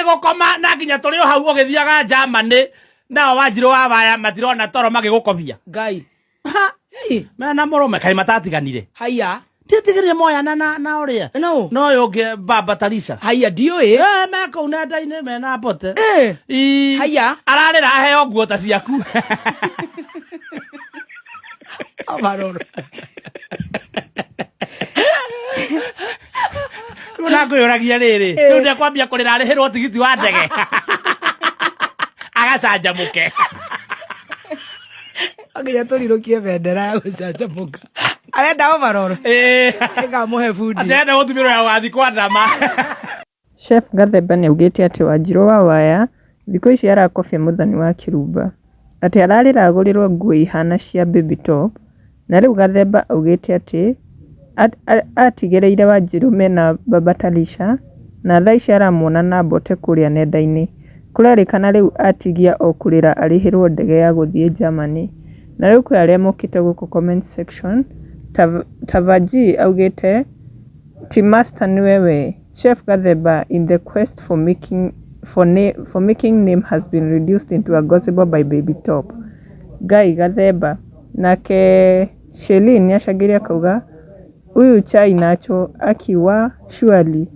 Atĩ gũkoma na nginya tũrĩ o hau ũgĩthiaga Germany nao Wanjirũ wa Waya matirona toro magĩgũkobia. Ngai. Ha! Hey. Mena mũrũme kaĩ matatiganire. Haya. Ndiatigire moyana na na ũrĩa. No. Na ũyũ ũngĩ baba Talisha. Haya ndiũĩ. Eh, me kũu nenda-inĩ mena mbote. Eh. Ii. Haya. Ararĩra aheo nguo ta ciaku. Amaroro. Rĩu nakwĩyũragia rĩrĩ rĩu ndekwambia kũrĩra arĩhĩrwo tigiti wa ndege agacanjamũke. Nginya tũrirũkie bendera ya gũcanjamũka. Arenda overall. Ĩĩ. Ĩkamũhe bundi. Atĩrenda gũtumĩrwo ya gũgathiĩ kwandama. Chef Gathemba nĩaugĩte atĩ Wanjirũ wa Waya thikũ ici arakobia Mũthoni wa Kĩrumba. Atĩ ararĩra agũrĩrwo nguo ihana cia Baby Top na rĩu Gathemba augĩte atĩ atigĩrĩire Wanjirũ mena Baba Talisha na thaa ici aramuona na mbote kũrĩa nenda-inĩ. Kũrerĩkana rĩu atigia o kũrĩra arĩhĩrwo ndege ya gũthiĩ Germany. Na rĩu kwĩ arĩa mokĩte gũkũ comment section ta Virgie augĩte ti master nĩwe we. Chef Gathemba in the quest for making, for, na, for making name has been reduced into a gospel by Baby Top. Guy Gathemba. Nake Shelin nĩacangĩire akauga huyu chai nacho akiwa surely.